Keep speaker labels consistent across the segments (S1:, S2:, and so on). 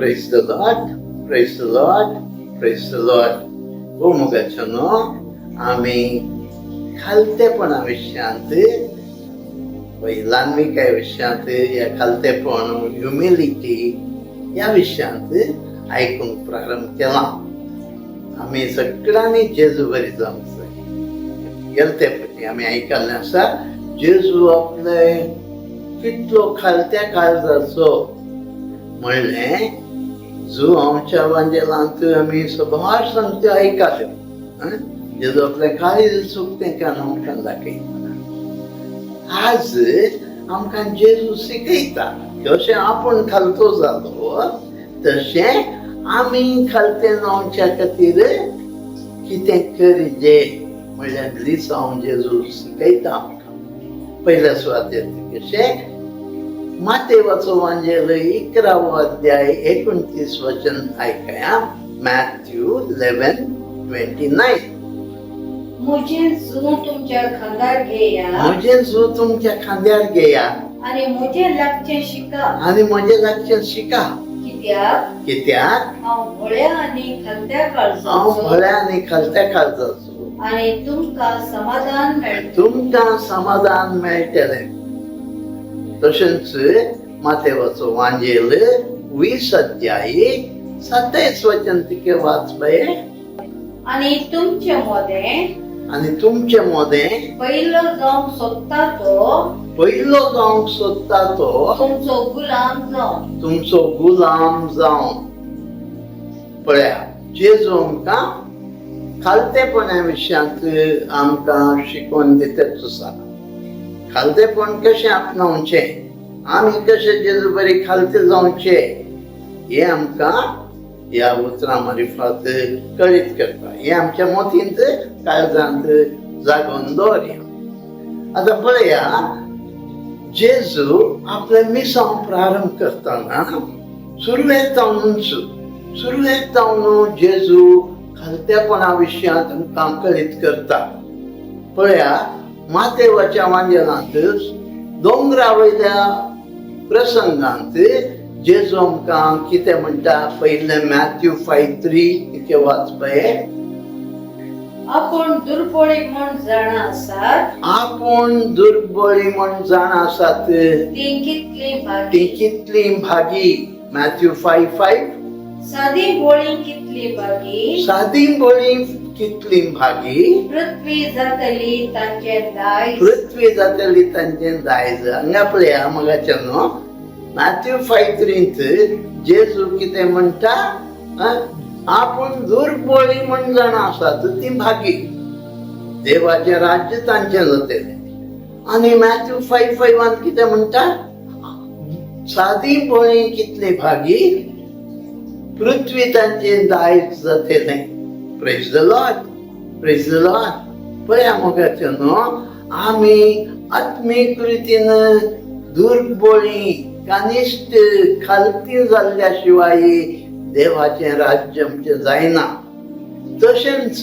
S1: Praise the Lord, praise the Lord, praise the Lord. हो मोगाच्यानो, आमी खालतेपणा विशयांत, ल्हानविकाय विशयांत, ह्या खालतेपण, ह्युमिलिटी ह्या विशयांत आयकूंक प्रारंभ केला. आमी सगळ्यांनी जेजू बरी जावंक जाय. गेले ते फावटी आमी आयकल्लें आसा, जेजू आपले कितलो खालत्या काळजाचो म्हणलें. जो आमच्या वांजेलांत आमी सबार सांगत्यो आयकल्यो. जेजू आपलें काळीज सुकतें आमकां दाखयता. आज आमकां जेजू शिकयता, जशें आपूण खालतो जालो तशें आमी खालते जावच्या खातीर कितें करिजे म्हणल्यार लिसांव जेजू शिकयता आमकां. पयल्या सुवातेर कशें मातेवाचो वांजेल 11वो अध्याय 29 वचन आयकया. मॅथ्यू 11:29.
S2: म्हजें जूं तुमच्या खांदार घेया.
S1: म्हजें जू तुमच्या खांद्यार घेया.
S2: आनी म्हजें लागचें शिका.
S1: आनी म्हजें लागचें शिका.
S2: कित्याक
S1: कित्याक
S2: हांव भोळ्या आनी खालत्या
S1: हांव
S2: काळजाचो.
S1: भोळ्या आनी खालत्या काळजाचो.
S2: आनी तुमकां समाधान मेळटलें.
S1: तुमकां समाधान मेळटलें. तशेंच मातेवाचो वांजेल 20 अध्याय 27 वचन तिके वाच बाये.
S2: आनी तुमचे मदें
S1: आनी तुमचे मदें
S2: पयलो जावंक सोदता तो
S1: पयलो जावंक सोदता तो
S2: तुमचो गुलाम जावं.
S1: तुमचो गुलाम जावन. पळया, जेजू आमकां खालतेपणा विशयांत आमकां शिकोवन दितच आसा. खालतेपण कशें आपणावचें, आमी कशें जेजू बरी खालते जावचे, हें आमकां ह्या उतरां मारिफात कळीत करता. हें आमच्या मतींत, काळजांत जागोवन दवरया. आतां पळया, जेजू आपलें मिसांव प्रारंभ करतना सुरवेक जावनूच, सुरवेक जावन जेजू खालतेपणा विशयांत आमकां कळीत करता. पळया, मातेवाच्या वांजेलांत दोंगरा वयल्या प्रसंगांत जेजू आमकां कितें म्हणटा? पयलें मॅथ्यू 5:3 कितें वाच पळय.
S2: आपूण दुर्बळी म्हूण जाणा आसात
S1: आपूण दुर्बळी म्हण जाणा आसात
S2: ती कितली
S1: ती
S2: भागी.
S1: कितली भागी. मॅथ्यू 5:5.
S2: सादी भोळी कितली भागी.
S1: सादी बळी कितली भागी.
S2: पृथ्वी जातली तांचें दायज.
S1: पृथ्वी जातली तांचें दायज. हांगा पळया मोगाच्या न्हू, मॅथ्यू 5:3त जेजू कितें म्हणटा? आपूण दुर्बळी म्हण जाणा आसात ती भागी, देवाचें राज्य तांचें जातलें. आनी मॅथ्यू 5:5 कितें म्हणटा? सादी बळी कितली भागी, पृथ्वी तांचें दायज जातलें. Praise the Lord, praise the Lord. पळया मोगाचें न्हू, आमी आत्मीक रितीन दुर्बळी, कनिश्ठ, खालती जाल्ल्या शिवाय देवाचें राज्य आमचें जायना. तशेंच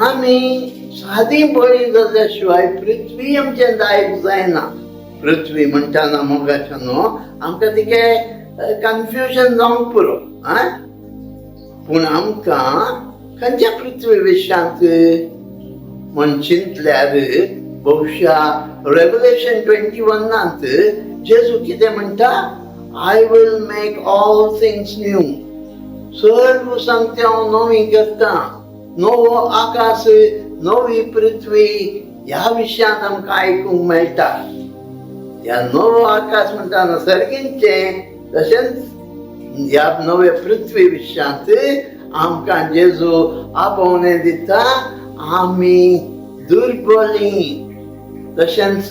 S1: आमी सादी बळी जाल्ल्या शिवाय पृथ्वी आमचें दायज जायना. पृथ्वी म्हणटाना मोगाचें न्हू, आमकां तिके कन्फ्युजन जावंक पुरो. आं, पूण आमकां खंयच्या पृथ्वी विशयांत म्हण चिंतल्यार बहुशा रेवलेशन 21नांत जेजू कितें म्हणटा? "I will make all things new." सर्व सांगते हांव नवी करता. नवो आकाश, नवी पृथ्वी ह्या विशयांत आमकां आयकूंक मेळटा. ह्या नवो आकाश म्हणटा सर्गींचें, तशेंच ह्या नवे पृथ्वी विशयांत आमकां जेजू आपोवणें दिता. आमी दुर्बली तशेंच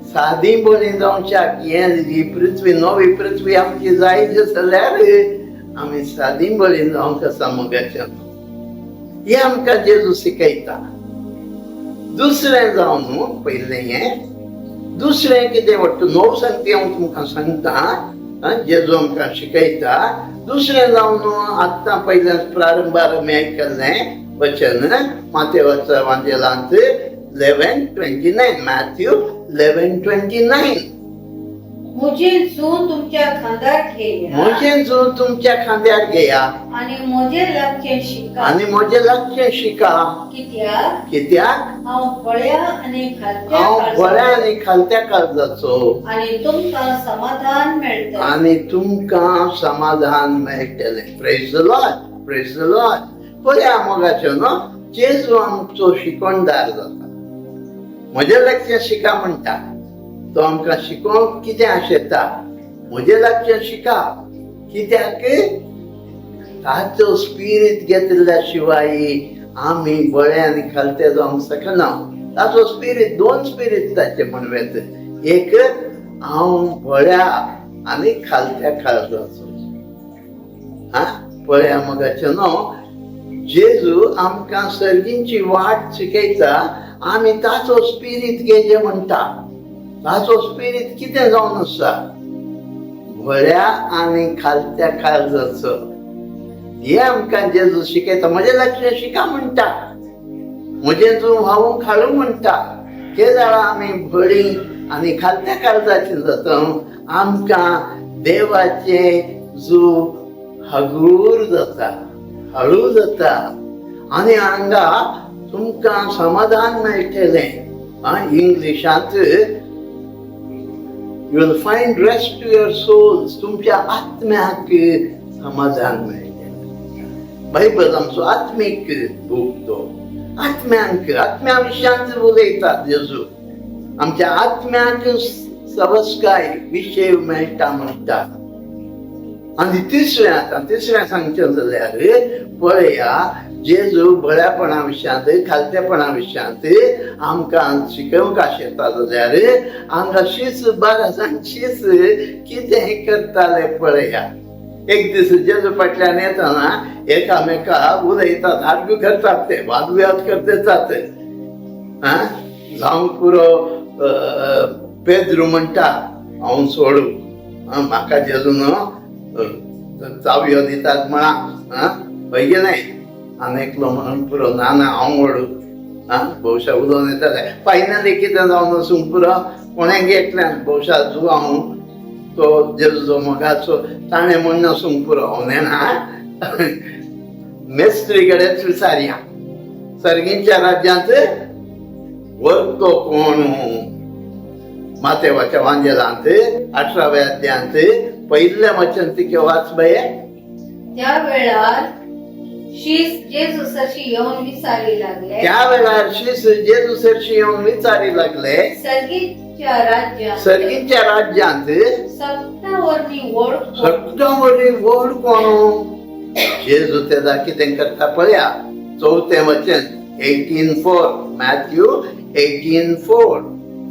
S1: सादी बरी जावच्याक, हें ही पृथ्वी, नवी पृथ्वी आमची जाय जाल्यार आमी सादी बरी जावंक आसा मोगाच्यान. हें आमकां जेजू शिकयता. दुसरें जावन न्हू, पयलें हें, दुसरें कितें वाटतं नव सांगते हांव तुमकां सांगता. जेजू आमकां शिकयता. दुसरें जावन आत्तां पयल्या प्रारंभार आमी आयकल्लें वचन मातेवाच्या वांजेलांत 11:29, मॅथ्यू 11:29.
S2: म्हजें जूं तुमच्या खांदार घेया
S1: म्हजें जूं तुमच्या खांद्यार घेया
S2: आनी म्हजें लागचें शिका
S1: आनी म्हजें लागचें शिका.
S2: कित्याक
S1: कित्याक
S2: हांव भोळ्या आनी खालत्या
S1: हांव बऱ्या
S2: काळजाचो
S1: आनी खालत्या काळजाचो
S2: आनी तुमकां समाधान मेळटलें.
S1: आनी तुमकां समाधान मेळटलें. Praise the Lord, praise the Lord. पळया मोगाचो न्हू, जेजू आमचो शिकोणदार जाता. म्हजें लागचें शिका म्हणटा तो आमकां शिकोवंक कितें आशेता. म्हजें लागचें शिका कित्याक ताचो स्पिरीत घेतिल्ल्या शिवाय आमी बळे आनी खालते जावंक शकना. ताचो स्पिरीत, दोन स्पिरीत ताचे म्हणवेत. एक हांव बळ्या आनी खालत्या काळजाचो. हा पळया मोगाचें न्हू, जेजू आमकां सर्गींची वाट शिकयता. आमी ताचो स्पिरीत घेजे म्हणटा. ताचो स्पिरीत कितें जावन आसा? बऱ्या आनी खालत्या काळजाचो. हे आमकां जेजू शिकयता. म्हजें लक्ष शिका म्हणटा, म्हजें तूं व्हांवूंक हाडूं म्हणटा. ते जाणा आमी बरी आनी खालत्या काळजाची जाता. आमकां देवाचें जू हगूर जाता, हळू जाता आनी हांगा तुमकां समाधान मेळटलें. इंग्लिशांत you will find rest to your souls. तुमच्या आत्म्याक समाधान मेळटलें. बायबल आमचो आत्मीक बूक. तो आत्म्यांक, आत्म्या विशयांत उलयतात जेजू. आमच्या आत्म्याक सवस्काय विशय मेळटा म्हणटा. आनी तिसरें, आतां तिसरें सांगचें जाल्यार पळया, जेजू बऱ्यापणा विशयांत खालतेपणा विशयांत आमकां शिकोवंक आशेता जाल्यार हांगा शीस बारा जाण शीस कितें करताले पळया. एक दीस जेजू फाटल्यान येतना एकामेका उलयतात, आर्ग्यू करतात, ते वादविवाद करतात. आं जावंक पुरो, पेद्रू म्हणटा हांव सोडू, म्हाका जेजू न्हू चावयो दितात म्हणा. आं हय न्हय? आनी एकलो म्हणून पुरो, ना ना हांव व्हडू. आं भोवशा उलोवन येताले. फायनली कितें जावन वचूंक पुरो, कोणें एकल्यान, भोवशा जुवांव तो जेजूचो मोगाचो, ताणें म्हण वचूंक पुरो, हांव नेणा, मेस्त्री कडेच विचारया, सर्गींच्या राज्यांत वरतो कोण? मातेवाच्या वांजेलांत 18व्या अध्यायांत पयिल्लें वचन तिके वाच बाये.
S2: त्या वेळार शीस जेजू सरशी येवन विचारी लागले,
S1: त्या वेळार शीस जेजू सरशी येवन विचारी लागले,
S2: सर्गीच्या राज्यांत
S1: सर्गीच्या राज्यांत
S2: सगळ्या वरवीं व्हड कोण?
S1: सगळ्यां वरवीं व्हड कोण? जेजू तेदा कितें करता पळया. चवथें वचन, 18:4, मॅथ्यू 18:4.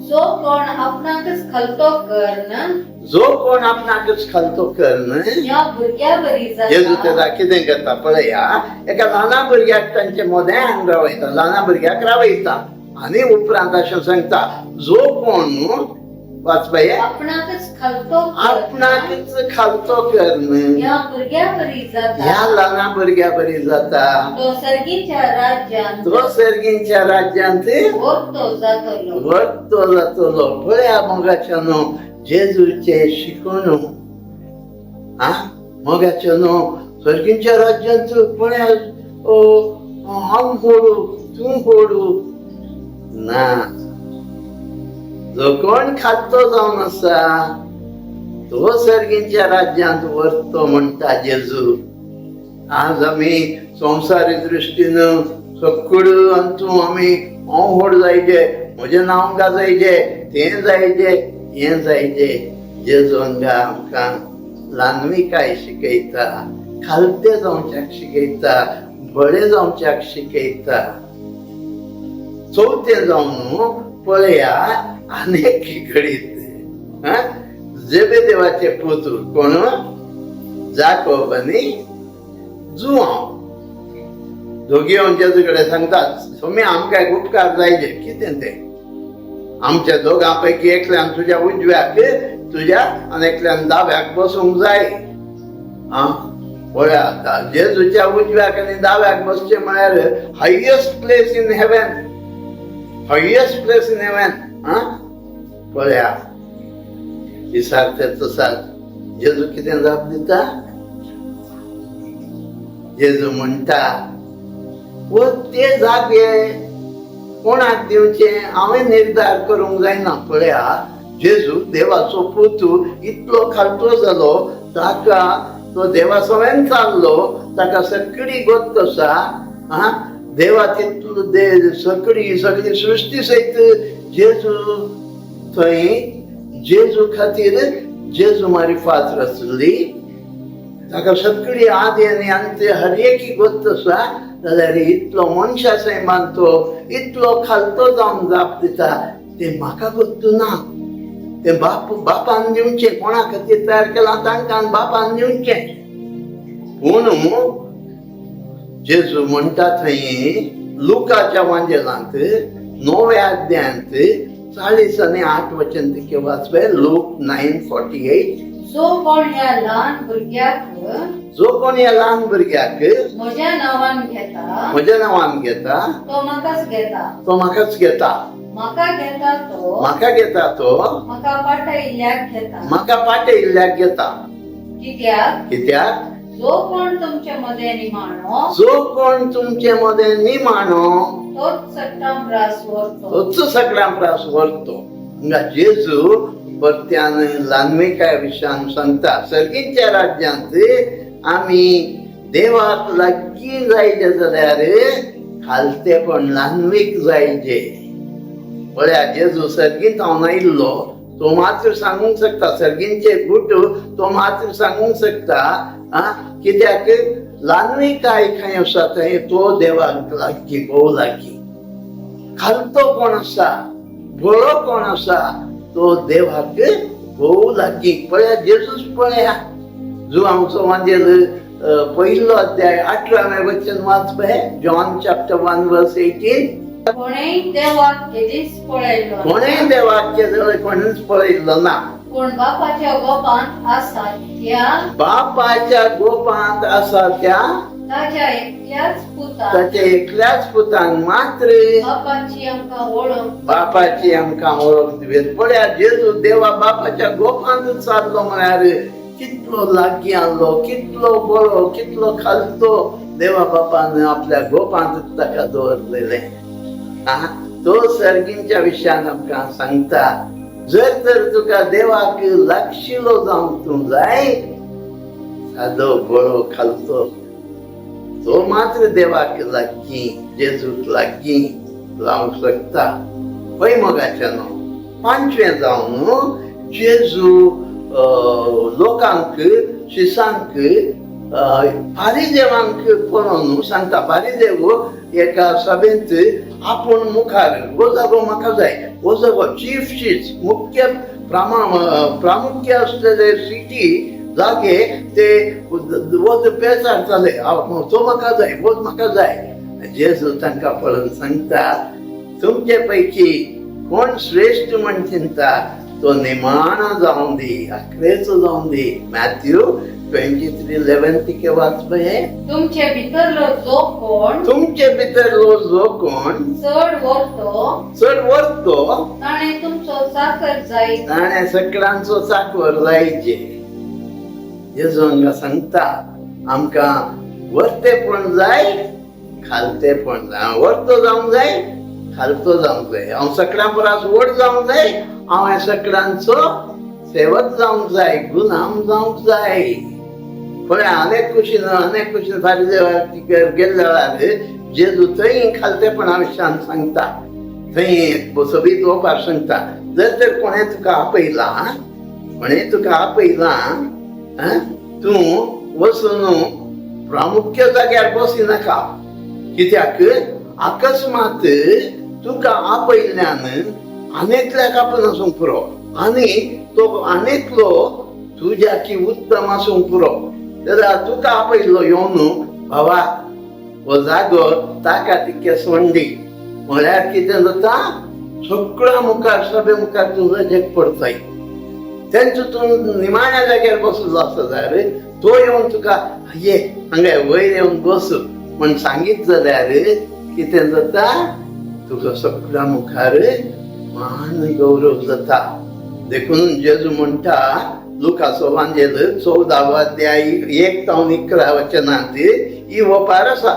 S2: जो कोण आपणाकच खलतो करन
S1: जो कोण आपणाकच खालतो करन
S2: ह्या भुरग्या बरी
S1: जेजू
S2: जाता
S1: तेदा कितें करता पळया. एका ल्हाना भुरग्याक तांचे मोद्यान रावयता, ल्हाना भुरग्याक रावयता आनी उपरांत अशें सांगता, जो कोण, वाचपाये.
S2: आपणाकच खलतो करन
S1: आपणाकच खालतो करन
S2: ह्या भुरग्या बरी
S1: ह्या
S2: जाता
S1: ल्हाना भुरग्या बरी जाता
S2: तो सर्गीच्या राज्यांत
S1: तो सर्गींच्या राज्यांत
S2: व्हडतो जातलो.
S1: व्हडतो जातलो. पळया मोगाच्यानो, जेजूचे शिकवण. आ मोगाच्यानो, सर्गींच्या राज्यांत पळया, ओ हांव फोडू तूं फोडू ना. जो कोण खातो जावन आसा तो सर्गींच्या राज्यांत व्हरतो म्हणटा जेजू. आज आमी संवसारी दृश्टीन सगळं अंतू आमी हांव व्हड जायजे, म्हजें नांव गाजयजे, तें जायजे, हें जायजे. जेजू हांगा आमकां ल्हानविकाय शिकयता, खालते जावच्याक शिकयता, बरें जावच्याक शिकयता. चवथें जावन पळया, आनीक घडीत जेबेदेवाचे पूत कोण? जाकोब आनी जुआंव दोगी येवन जेजू कडेन सांगतात, स्वामी आमकां एक उपकार जायजे. कितें तें? आमच्या दोगां पैकी एकल्यान तुज्या उजव्याक तुज्या आनी एकल्यान दाव्याक बसूंक जाय. आं पळया, जेजूच्या उजव्याक आनी दाव्याक बसचें म्हळ्यार highest place in heaven, highest place in heaven. आं पळया. विसारते तसात. जेजू कितें जाप दिता? जेजू म्हणटा, वो ते जागे कोणाक दिवचे हांवें निर्धार करूंक जायना. पळया, जेजू देवाचो पुतू इतलो खालतो जालो, ताका तो देवा सवेन चाललो, ताका सगळी गोत्त आसा. आं, देवा तितलो दे सगळी सगळी सृश्टी सयत जेजू थंय जेजू खातीर जेजू मारिफात रचली. ताका सगळी आदी आनी अंत हर एकी गोत्त आसा. जाल्यार इतलो मनशा सैमान तो इतलो खालतो जावन जाप दिता, तें म्हाका गोत्त ना, तें बाप बापान दिवचें. कोणा खातीर तयार केलां तांकां बापान दिवचें. पूण जेजू म्हणटा थंय लुकाच्या वांजेलांत 9व्या अध्यायांत 48 वचन तिके वाचपे, लूक 9:48.
S2: जो कोण ह्या ल्हान भुरग्याक
S1: जो कोण ह्या ल्हान भुरग्याक
S2: म्हज्या नांवान घेता,
S1: म्हज्या नांवान घेता,
S2: तो म्हाकाच घेता.
S1: तो म्हाकाच घेता.
S2: म्हाका घेता तो
S1: म्हाका घेता तो
S2: म्हाका पाठयिल्ल्याक घेता.
S1: म्हाका पाठयिल्ल्याक घेता.
S2: कित्याक
S1: कित्याक
S2: जो कोण तुमचे मदें निमाणो,
S1: जो कोण तुमचे मदें निमाणो,
S2: तोच सट्टां प्रास व्हरतो.
S1: तोच सगळ्यां प्रास व्हरतो. हांगा जेजू परत्यान ल्हानविकाय विशयान सांगता, सर्गीच्या राज्यांत आमी देवाक लागीं जायचे जाल्यार खालतेपण ल्हानवीक जायचे. पळया, जेजू सर्गींत हांव आयिल्लो तो मात्र सांगूंक शकता, सर्गींचे गुट तो मात्र सांगूंक शकता. आं, कित्याक ल्हानविकाय खंय आसा थंय तो देवाक लागीं, भोव लागीं. खालतो कोण आसा, भोळो कोण आसा, तो देवाक भोव लागीं. पळया, जेजूच पळया, जुवांचो वांजेल पयलो अध्याय 18वें वचन वाच पळय, जॉन चॅप्टर 1 वर्स 18.
S2: कोणेय देवाक केदीच पळयलो ना.
S1: कोणेय देवाक केदळ कोणेच पळयल्लो ना,
S2: पूण बापाच्या गोपांत आसा त्या
S1: बापाच्या गोपांत आसा त्या
S2: ताच्या एकल्याच पुतान
S1: ताच्या एकल्याच पुतान मात्र
S2: बापाची आमकां वळख
S1: बापाची आमकां वळख दिवेत. पळया, जेजू देवा बापाच्या गोपांत चाललो म्हळ्यार कितलो लागीं आहलो, कितलो बरो, कितलो खालतो देवा बापान आपल्या गोपांत ताका दवरलेलें. आं, तो सर्गींच्या विशयान आमकां सांगता, जर तर तुका देवाक लागशिलो जावंक तूं जाय, सादो बरो खालतो तो मात्र देवाक लागीं, जेजूक लागीं जावंक शकता. पळय मोगाच्यानो, पांचवें जावन जेजू लोकांक, शिसांक, फारिदेवांक पळोवन सांगता. फारिदेव एका सभेंत आपूण मुखार, हो जागो म्हाका जाय, हो जागो चीफ सीट्स, मुख्य प्रामुख्य आसलेले सिटी जागे ते वच पेचार जाले, तो म्हाका जाय, वच म्हाका जाय. जेजू तांकां पळोवन सांगता, तुमचे पैकी कोण श्रेश्ठ म्हण चिंता तो निमाणो जावं दी, आखरेचो जावं दी. मॅथ्यू 23:11 तिके वाच पळय.
S2: तुमचे भितरलो जो कोण
S1: तुमचे भितरलो जो कोण
S2: चड व्हरतो,
S1: चड वरतो,
S2: ताणें तुमचो चाकर जायत.
S1: ताणें सगळ्यांचो चाकर जायचे. जेजू हांगा सांगता, आमकां वरतेपण जाय, खालतेपण जाय. वरतो जावंक जाय, खालतो जावंक जाय. हांव सगळ्यां परस व्हड जावंक जाय, हांवें सगळ्यांचो सेवक जावंक जाय, गुलाम जावंक जाय. पळय, अनेक कुशीन अनेक कुशीन फारीदेवाक गेल्ल्या वेळार जेजू थंय खालतेपणा विशयान सांगता. थंय सोबीत ओपार सांगता, जर तर कोणें तुका आपयलां, कोणें तुका आपयलां, तूं वचून प्रामुख्य जाग्यार बसिनाका. कित्याक अकस्मात तुका आपयल्ल्यान आनेकल्याक आपूण आसूंक पुरो, आनी तो आनेकलो तुज्या की उत्तम आसूंक पुरो. जाल्यार तुका आपयल्लो येवन, बाबा हो जागो ताका तितके सोंडी म्हळ्यार कितें जाता, सगळ्या मुखार सभे मुखार तूं लजेक पडताय. तेंचो तूं निमाण्या जाग्यार बसलो आसता जाल्यार तो येवन तुका ये हांगा वयर येवन बस म्हण सांगीत जाल्यार कितें जाता, तुका सगळ्या मुखार मान गौरव जाता. देखून जेजू म्हणटा लुकाचो वांजेल 14 अध्याय 1 जावन 11 वचनांत ही ओपार आसा.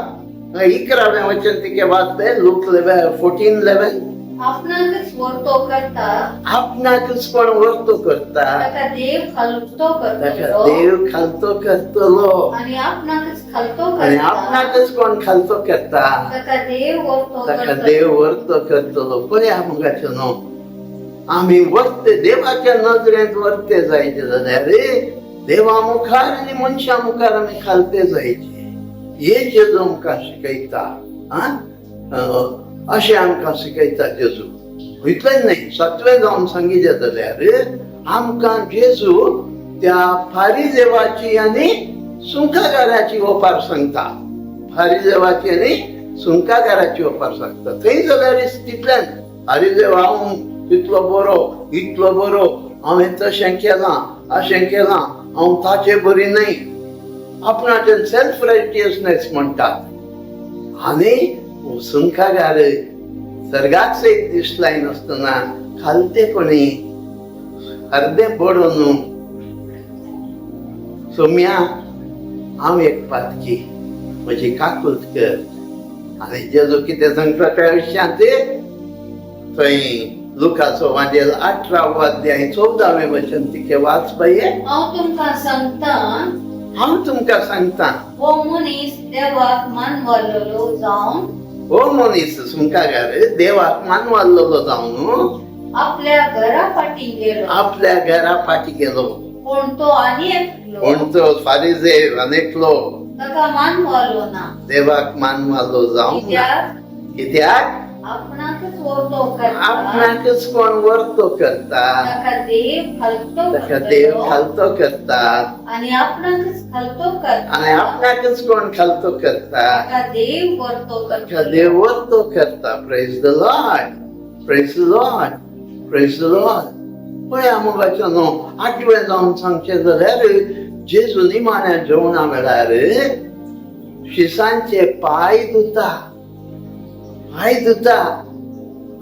S1: 11वें वचन तिके वाचते, लूक 14:11.
S2: आपणाकच वर्तो करता
S1: आपणाकच कोण वर्तो करता
S2: ताका देव खालतो
S1: ताका
S2: करतलो
S1: देव खालतो करतलो.
S2: आनी आपणाकच खालतो
S1: आनी
S2: करता
S1: आपणाकच कोण खालतो करता
S2: ताका देव वर्तो
S1: ताका
S2: करतलो.
S1: देव वर्तो करतलो. पळया मुगाचो न्हू, आमी वर्ते देवाच्या नजरेंत वर्ते जायचे जाल्यार देवा मुखार आनी मनशा मुखार आमी खालते जायचे. हे जेजू आमकां शिकयता. आं, अशें आमकां शिकयता जेजू. इतलें न्हय, सातवें जावन सांगितलें जाल्यार आमकां जेजू त्या फारीदेवाची आनी सुंकागाराची ओपार सांगता. फारीदेवाची आनी सुंकागाराची ओपार सांगता. थंय जाल्यार तितल्यान फारीदेव हांव इतलो बरो, इतलो बरो, हांवें तशें केलां, अशें केलां, हांव ताचे बरी न्हय, आपणाचें सेल्फ रायटियसनेस म्हणटात. आनी सुंकागार सर्गाक सयत दिश्ट लायनासतना खालतेपणी अर्दें बडोवन, सोम्या हांव एक पातकी, म्हजी काकूत कर. आनी जेजू कितें सांगता त्या विशयांत, थंय लुकाचो वांजेल 18 अध्याय 14वें वचन तिके वाच बाये.
S2: हांव तुमकां सांगता,
S1: हांव तुमकां सांगता,
S2: हो मनीस देवाक मानवल्लो जावन
S1: हो मनीस सुंकागार देवाक मानवाल्लो जावन
S2: आपल्या घरा फाटीं गेलो,
S1: आपल्या घरा फाटी गेलो.
S2: पूण तो आनी एकलो
S1: पूण तो फारीजेव आनी एकलो
S2: ताका मानवलो ना.
S1: देवाक मानवालो जावंक ना.
S2: कित्याक
S1: कित्याक
S2: आपणाकच वर्तो करता
S1: आपणाकच कोण वर्तो करता
S2: ताका देव खालतो
S1: ताका देव
S2: करतलो
S1: खालतो करता
S2: आनी आपणाकच खालतो करता
S1: आनी आपणाकच कोण खालतो करता
S2: ताका देव वर्तो
S1: ताका
S2: करतलो.
S1: देव वर्तो करता. Praise the Lord, praise the Lord, praise the Lord. पळया मोगाचो न्हू, आठवें जावन सांगचें जाल्यार जेजू निमाण्या जेवणा वेळार शिसांचे पांय धुता, पांय धुता.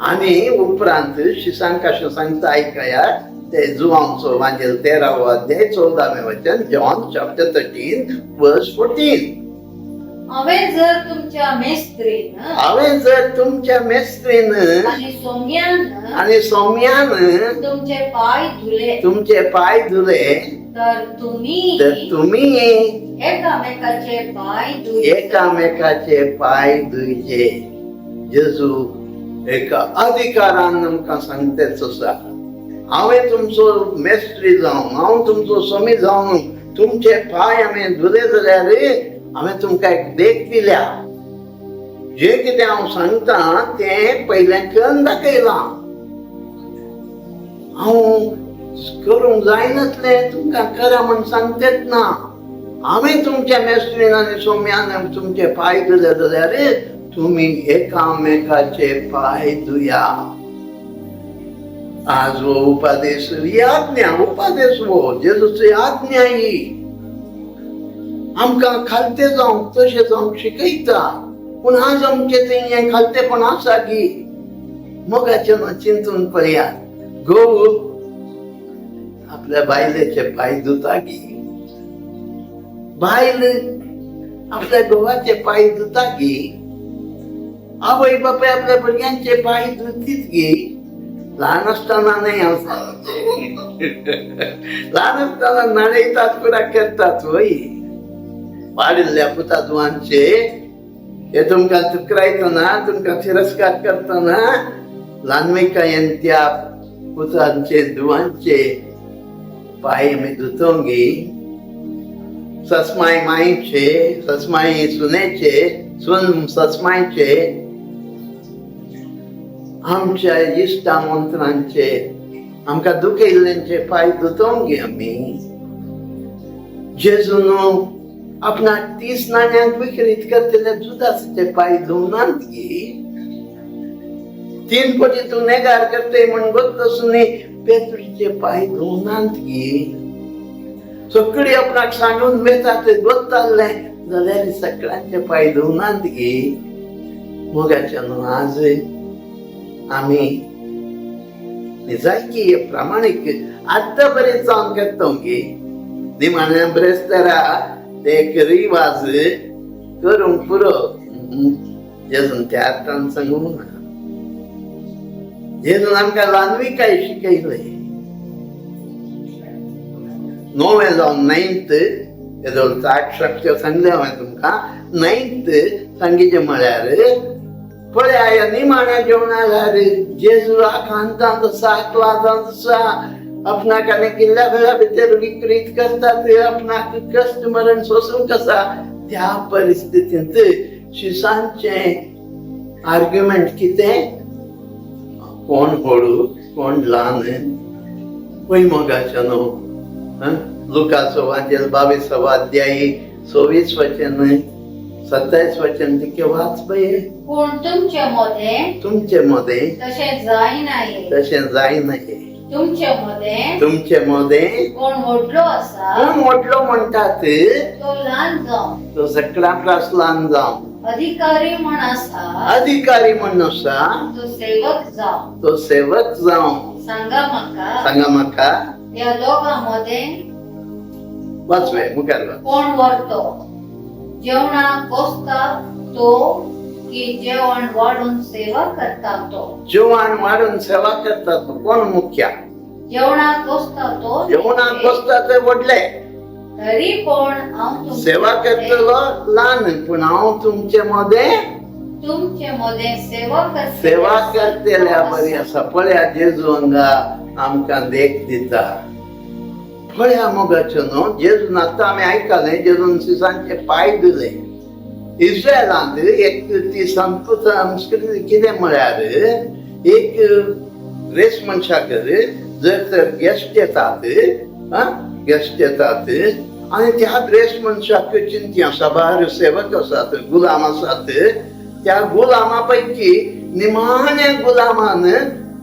S1: आनी उपरांत शिसांक अशें सांगता, आयकयात ते जुवांचो वांजेल 13वो अध्याय 14वें वचन, जॉन चॅप्टर 13 वर्स 14.
S2: हांवें जर तुमच्या मेस्त्रीन
S1: हांवें जर तुमच्या मेस्त्रीन
S2: आनी सोम्यान
S1: आनी सोम्यान
S2: तुमचे पाय धुले
S1: तुमचे पांय धुले
S2: तर तुम्ही
S1: तर तुमी
S2: एकामेकाचे पाय धुले.
S1: एकामेकाचे पांय धुयचे. जेजू एका अधिकारान आमकां सांगतेच आसा, हांवें तुमचो मेस्त्री जावन, हांव तुमचो स्वामी जावन तुमचे पांय हांवें धुले जाल्यार हांवें तुमकां एक देख दिल्या. जें कितें हांव सांगता तें पयलें करून दाखयलां. हांव करूंक जायनासलें तुमकां करा म्हूण सांगतेच ना. हांवें तुमच्या मेस्त्रीन आनी सोम्यान तुमचे पांय धुले जाल्यार तुमी एकामेकाचे पांय धुया. आज हो उपादेश, ही आज्ञा, उपादेश हो जेजूची आज्ञा ही आमकां खालते जावंक तशें जावंक शिकयता. पूण आज आमचें थंय हें खालतेपण आसा की मोगाचें ना चिंतून पळयात. घोव आपल्या बायलेचे पांय धुता की, बायल आपल्या घोवाचे पांय धुता की, आवय बापाय आपल्या भुरग्यांचे पांय धुतीत की. ल्हान आसतना न्हय, हांव ल्हान आसतना न्हाणयतात, पुरा करतात वय. वाडिल्ल्या पुता धुवांचे हे तुमकां तुकरायतना, तुमकां तिरस्कार करतना ल्हानविकायेन त्या पुतांचे धुवांचे पांय आमी धुतोंगी. ससमाय मायचे, ससमाई सुनेचे, सून ससमायचे, आमच्या इश्टा मंत्रांचे, आमकां दुखयल्ल्यांचे पांय धुतोंगी आमी. जेजून आपणाक 30 नाण्यांक विक्रीत करतले जुदासचे पांय धुवनात की. 3 पटी तूं नेगार करतय म्हण गोत्त आसून पेत्रूचे पांय धुवनात की. सगळी आपणाक सांगून वेतात गोत्ताल्लें जाल्यार सगळ्यांचे पांय धुवनात की. मोगाच्या न्हू, आज आमी निजायकी प्रामाणीक आतां पर्यंत जावन करता गे. निमाण्या ब्रेस्तारा ते एक रिवाज करूंक पुरो. जेजून त्या अर्थान सांगूंक ना. जेजून आमकां ल्हानविकाय शिकयलें. णवें जावन नायन्थ येदोळ 8 शक्य सांगलें हांवें तुमकां. नायन्थ सांगीचें म्हळ्यार पळया निमाण्या जेवणा जाल्यार जेजू आकांतांत आसा, क्लादांत आसा, आपणाक आनी किल्ल्या वेळा भितर विक्रीत करतात, आपणाक कश्ट मरण सोसूंक आसा. त्या परिस्थितींत शिसांचें आर्ग्युमेंट कितें? कोण व्हडू कोण ल्हान. पळय मोगाचें न्हू, लुकाचो वांजेल 22 अध्यायी 26 वचन 27 वचन तिके वाच पळय.
S2: पूण तुमचे मदें
S1: तुमचे मदें
S2: तशें जायना.
S1: तशें जायना.
S2: तुमचे मदें
S1: तुमचे मदें
S2: कोण व्हडलो आसा
S1: कोण व्हडलो म्हणटात
S2: तो ल्हान जावं,
S1: तो सगळ्या प्रास ल्हान जावं,
S2: अधिकारी म्हण आसा
S1: अधिकारी म्हण आसा
S2: तो सेवक जावं.
S1: तो सेवक जावं.
S2: सांगा म्हाका,
S1: सांगा म्हाका,
S2: ह्या दोगां मदें
S1: वाचवे मुखार वाच.
S2: कोण व्हरतो? जेवणाक बसता तो की जेवण वाडून सेवा करता तो?
S1: जेवण वाडून सेवा करता तो कोण मुख्य?
S2: जेवणाक बसता तो
S1: जेवणाक बसता ते व्हडले,
S2: तरी पण हांव तुमचे
S1: सेवा करतलो ल्हान. पूण हांव तुमचे मदें
S2: तुमचे मदें सेवा करतले
S1: सेवा करतल्या बरी आसा. पळया जेजू हांगा आमकां देख दिता. पळया मोगाचो न्हू, जेजून आतां आमी आयकलें जेजून सिसांचे पांय दिले. इस्रायलांत एक ती संस्कृती कितें म्हळ्यार एक रेस मनशाक जर तर गेस्ट येतात, गेस्ट येतात आनी त्या रेस मनशाक चिंती आसा, बाहेर सेवक आसात, गुलाम आसात. त्या गुलामा पैकी निमाण्या गुलामान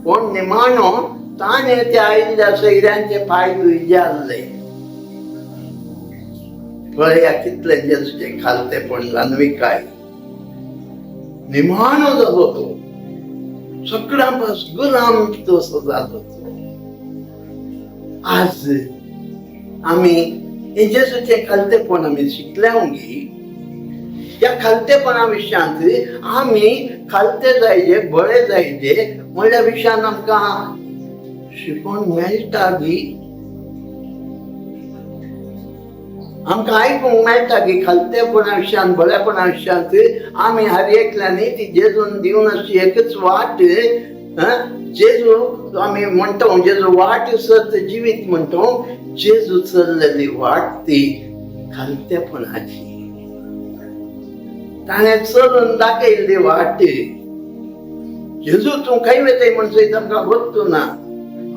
S1: कोण निमाणो ताणें त्या आयिल्ल्या सैऱ्यांचे पांय धुयचे आसले. पळया कितलें जेजूचें खालतेपण, ल्हानविकाय. निमाणो जालो तो, सगळ्यां पास गुलाम तसो जालो तो. आज आमी हें जेजूचें खालतेपण आमी शिकल्या गी. ह्या खालतेपणा विशयांत आमी खालते जायजे बरे जायजे म्हणल्या विशयान आमकां शिकोवंक मेळटा गी. आमकां आयकूंक मेळटा की खालतेपणा विशयान बरेपणा विशयांत आमी हर एकल्यांनी ती जेजून दिवन अशी एकच वाट. जेजू आमी म्हणटा जेजू वाट सत जिवीत म्हणटा. जेजू चल्लेली वाट ती खालतेपणाची. ताणें चलून दाखयल्ली वाट. जेजू तूं खंय वेताय म्हण सयत आमकां गोत्तू ना.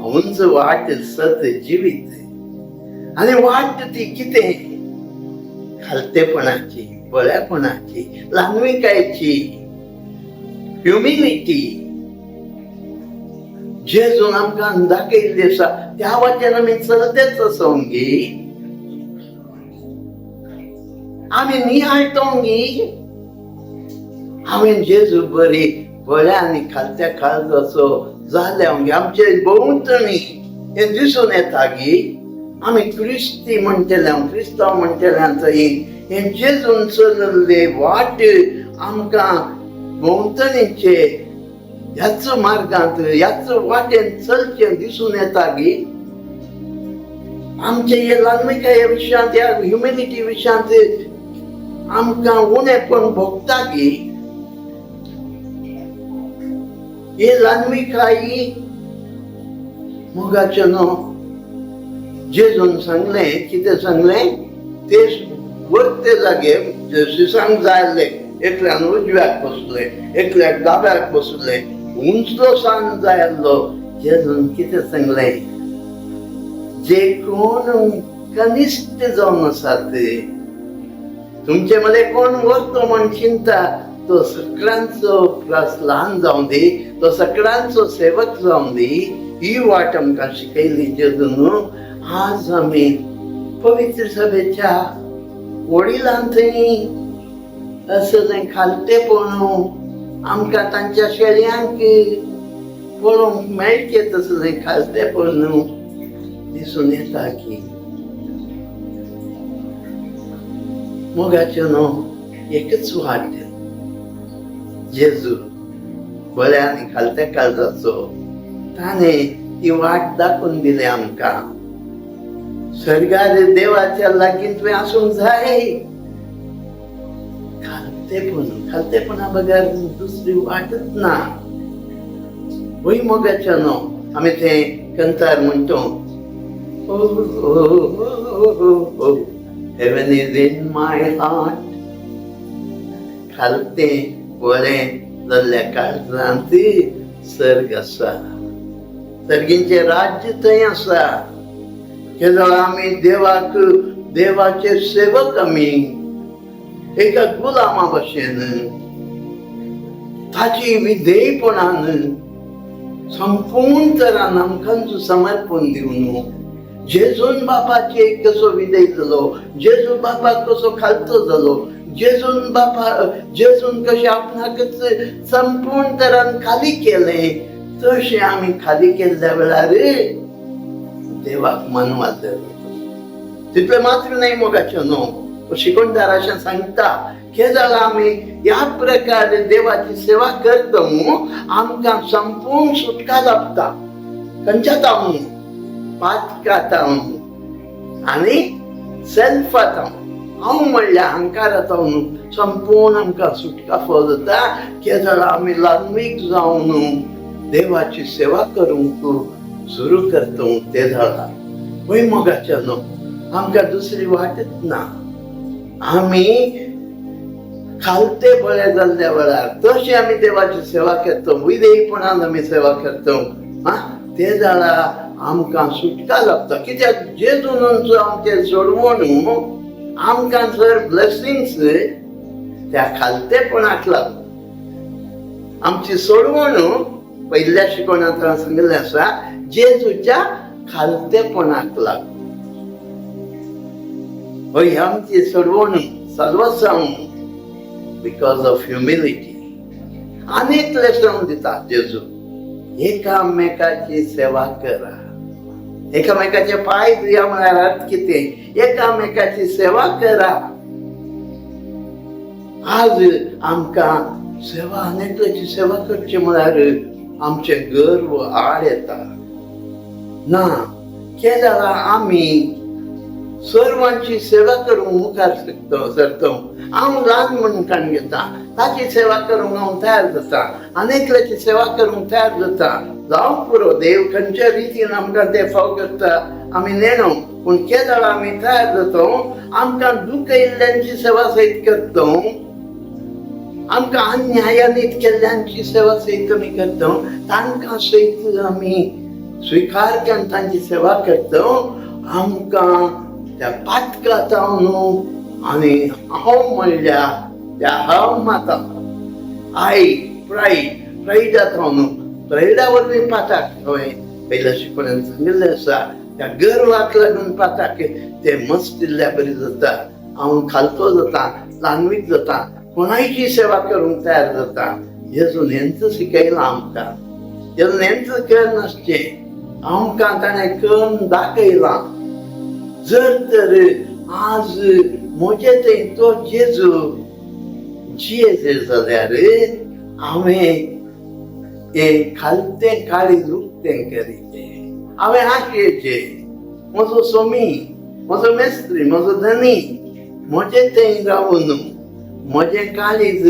S1: हांवूच वाट सत जिवीत. आनी वाट ती कितें? खालतेपणाची, बळ्यापणाची, ल्हानविकायची, ह्युमिलिटी. जेजून आमकां दाखयल्ली आसा त्या वाटेन आमी चलतेच आसोंक गी. आमी निहाळटोंक गी. हांवें जेजू बरी बऱ्या आनी खालत्या काळजाचो जाल्या गी. आमचे भोंवतणी हें दिसून येता गी. आमी क्रिस्ती म्हणटले, क्रिस्तांव म्हणटले थंय हें जेजून चलल्ले वाट आमकां भोंवतणीचे ह्याच मार्गांत ह्याच वाटेन चलचें दिसून येता गी. आमचे हे ल्हानविकाये विशयांत ह्या ह्युमिलिटी विशयांत आमकां उणेपण भोगता गी. हे ल्हानविकाई मोगाचें न्हू. जेजून सांगलें कितें सांगलें? ते वरते जागे शिसांक जाय आसले, एकल्यान उजव्याक बसले, एकल्याक दाव्याक बसले, उंचलो सान जाय आसलो. जेजून कितें सांगलें? जे कोण कनिश्ठ जावन आसात तुमचे मदें कोण वरतो म्हण चिंता तो सगळ्यांचो प्रास ल्हान जावं दी, तो सगळ्यांचो सेवक जावं दी. ही वाट आमकां शिकयली जेजून. आज आमी पवित्र सभेच्या वडिलां थंय असलें खालतेपण आमकां तांच्या शेळयांक पळोवंक मेळचें तसलें खालतेपण न्हू दिसून येता की मोगाचें न्हू एकच वाट, जेजू बऱ्या आनी खालत्या काळजाचो, ताणें ती वाट दाखोवन दिली आमकां. सर्गार देवाच्या लागीं तुवें आसूंक जाय. खालतेपण, खालतेपणा बगर दुसरी वाटच ना. वय मोगाचें न्हू, आमी तें कंतार म्हणतो, "Oh, heaven is in my heart." खालतें बरें जाल्ल्या काळजांत सर्ग आसा, सर्गींचें राज्य थंय आसा. केदोळ आमी देवाक, देवाचे सेवक आमी एका गुलामा भशेन ताची विधेयपणान संपूर्ण तरान आमकां समर्पण दिवन, जेजून बापाचे कसो विधेय जालो, जेजू बापाक कसो खालतो जालो, जेजून बापा, जेजून कशें आपणाकच संपूर्ण तरान खाली केलें, तशें आमी खाली केल्ल्या वेळार देवाक मानवाद जाता. तितलें मात्र न्हय मोगाचें न्हू, शिकवणदार अशें सांगता, केदळ आमी ह्या प्रकारे देवाची सेवा करता, आमकां संपूर्ण सुटका लाभता. खंयच्या तावन? पातका तावन आनी सेल्फा तावन, हांव म्हणल्यार अहंकारा तावन संपूर्ण आमकां सुटका फाव जाता, केदळ आमी ल्हानवीक जावन देवाची सेवा करूंक सुरू करता ते जाणा. वय मोगाच्या न्हू, आमकां दुसरी वाटच ना. आमी खालते बळे जाल्ल्या वेळार तशी आमी देवाची सेवा करता, विधेयपणान आमी सेवा करता, हा ते जाणा आमकां सुटका लाभता. कित्याक जेजून आमचें सोडवण, आमकां जर ब्लेसिंग्स त्या खालतेपणाक लागून आमची सोडवण, पयल्या शिकवणांत सांगिल्लें आसा, जेजूच्या खालतेपणाक लागून हय आमची सोडवण, साल्वासांव because of humility. आनीक लेसन दिता जेजू, एकामेकाची सेवा करा. एकामेकाचे पांय धुया म्हळ्यार अर्थ कितें? एकामेकाची सेवा करा. आज आमकां सेवा, अनेकल्याची सेवा करची म्हळ्यार आमचें गर्व आड येता. ना केदळा आमी सर्वांची सेवा करूंक मुखार सरता सरता, हांव ल्हान म्हूण काण घेता, ताची सेवा करूंक हांव तयार जाता, अनेकल्याची सेवा करूंक तयार जाता. जावं पुरो, देव खंयच्या रितीन आमकां ते फाव करता आमी नेणो, पूण केदळ आमी तयार जाता, आमकां दुखयल्ल्यांची सेवा सयत करता, आमकां अन्यायानीत केल्ल्यांची सेवा सयत आमी करता, तांकां सयत आमी स्विकार करून तांची सेवा करता, आमकां त्या पातका जावन आनी हांव म्हणल्या त्या हांव माता I pride, प्रायडा जावन, प्रायडा वरवीं पाताक, हांवें पयल्या शिकवण्यान सांगिल्लें आसा, त्या गर्वाक लागून पाताक ते मस्तिल्ल्या बरी जाता. हांव खालतो जाता, ल्हानवीक जाता, कोणायची सेवा करूंक तयार जाता. जेजून हेंच शिकयलां आमकां. जेजून हेंच कर नासचें, आमकां ताणें करून दाखयलां. जर तर आज म्हजे थंय तो जेजू जियेत जाल्यार हांवें हें खालतें काळीज उक्तें करीचें. हांवें आशयेचें म्हजो सोमी, म्हजो मेस्त्री, म्हजो धनी म्हजे थंय रावून म्हजें काळीज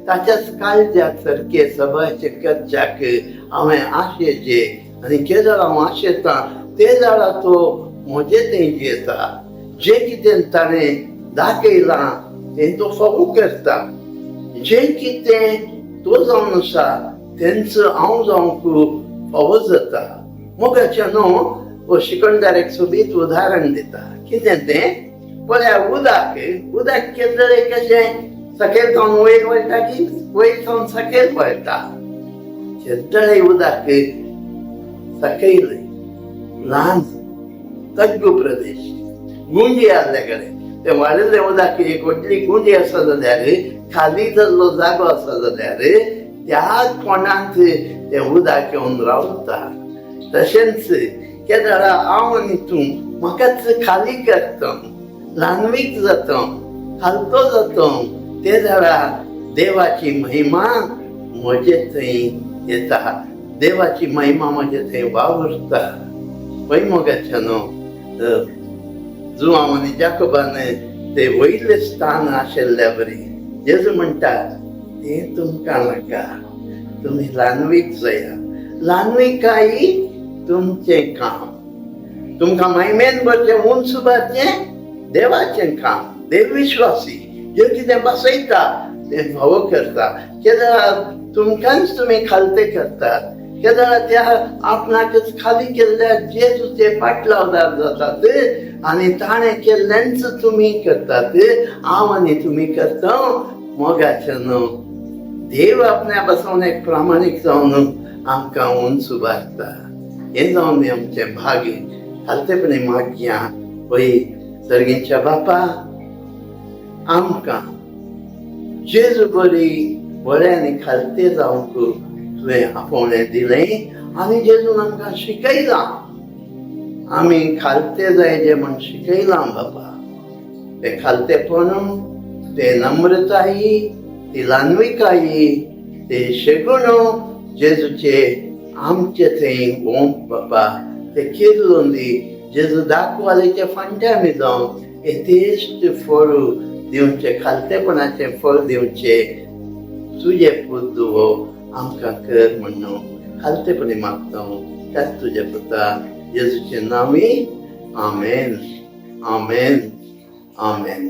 S1: ताच्याच काळजाक सारकें सभाचे करच्याक हांवें आशेचें. आनी केदळ हांव आशेतां ते जाणा तो म्हजे थंय जियेता. जें कितें ताणें दाखयलां तें तो फावो करता. जें कितें तो जावन आसा तेंच हांव जावंक फावो जाता. मोगाच्या न्हू, हो शिकणदार एक सोबीत उदाहरण दिता. कितें तें पळया. उदक, उदक केदळे कशें सकयल सावन वयर वळटा की वयर सावन सकयल वळटा? केदळे उदक सकयल ल्हान तग्गू प्रदेश गुंडी आसल्या कडेन ते वाडिल्लें उदक, एक व्हडली गुंडी आसा जाल्यार, खाली जाल्लो जागो आसा जाल्यार त्या कोणांत तें उदक येवन रावता. तशेंच केदळा हांव आनी तूं म्हाकाच खाली करता, ल्हानवीक जाता, खालतो जाता, ते वेळा देवाची महिमा म्हजे थंय येता, देवाची महिमा म्हजे थंय वावुरता. पळय मोगाच्या न्हू, जुवांव आनी जाकोबान ते वयलें स्थान आशिल्ल्या बरी जेजू म्हणटा, तें तुमकां नाका, तुमी ल्हानवीक जाया. ल्हानविकाय तुमचें काम, तुमकां महिमेन भरचें, उंच भरचें देवाचें काम. देव विश्वासी, जे कितें बसयता तें फावो करता. केदळा तुमकांच तुमी खालते करतात, केदळा त्या आपणाकच खाली केल्ल्या जेजूचे पाटलावदार जातात आनी ताणें केल्लेंच तुमी करतात. हांव आनी तुमी करता. मोगाचें न्हू, देव आपल्या बसोवन एक प्रामाणीक जावन आमकां उंच उबारता. हें जावन आमचें भाग्य. खालतेपणी मागया. पळय सर्गींच्या बापा, आमकां जेजू बरी बरें आनी खालते जावंक तुवें आपोवणें दिलें आनी जेजून आमकां शिकयलां, आमी खालते जाय म्हूण शिकयलां. बापा, तें खालतेपण, ते नम्रताय, ती ल्हानविकाय, ते शेगुण जेजूचे आमचे थंय ओंप बापा. ते किर्लून दी जेजू दाखवालेच्या फांट्या आमी जावन येथेश्ट फळ दिवचें, खालतेपणाचें फळ दिवचें. तुजें पूत हो आमकां कर म्हणून खालतेपणी मागता त्याच तुज्या पुता जेजूचे नांवी. आमेन, आमेन, आमेन.